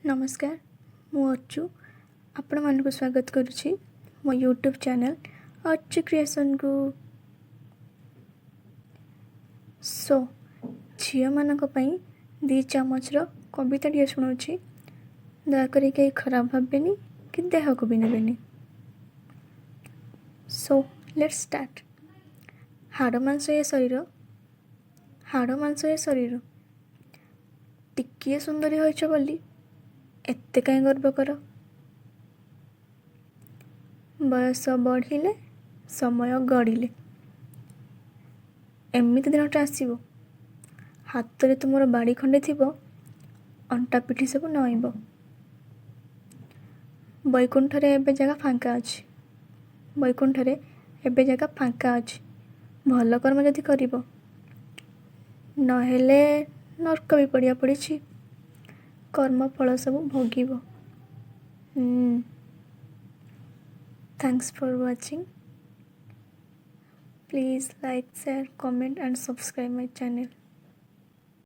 ନମସ୍କାର, ମୁଁ ଅର୍ଚୁ ଆପଣମାନଙ୍କୁ ସ୍ୱାଗତ କରୁଛି ମୋ ୟୁଟ୍ୟୁବ୍ ଚ୍ୟାନେଲ୍ ଅର୍ଚୁ କ୍ରିଏସନ୍କୁ। ସୋ ଝିଅମାନଙ୍କ ପାଇଁ 2 ଚାମଚର କବିତାଟିଏ ଶୁଣାଉଛି। ଦୟାକରି କେହି ଖରାପ ଭାବିବେନି କି ଦେହକୁ ବି ନେବେନି। So let's start. ହାଡ଼ ମାଂସ ଏ ଶରୀର, ହାଡ଼ ମାଂସ ଏ ଶରୀର, ଟିକିଏ ସୁନ୍ଦରୀ ହୋଇଛ ବୋଲି ଏତେ କାହିଁ ଗର୍ବ କର? ବୟସ ବଢ଼ିଲେ, ସମୟ ଗଡ଼ିଲେ, ଏମିତି ଦିନଟା ଆସିବ, ହାତରେ ତୁମର ବାଡ଼ି ଖଣ୍ଡେ ଥିବ, ଅଣ୍ଟା ପିଠି ସବୁ ନଇଁବ। ବୈକୁଣ୍ଠରେ ଏବେ ଜାଗା ଫାଙ୍କା ଅଛି, ବୈକୁଣ୍ଠରେ ଏବେ ଜାଗା ଫାଙ୍କା ଅଛି, ଭଲ କର୍ମ ଯଦି କରିବ, ନହେଲେ ନର୍କ ବି ପଡ଼ିଆ ପଡ଼ିଛି, କର୍ମଫଳ ସବୁ ଭୋଗିବ। Thanks for watching. Please like, share, comment and subscribe my channel.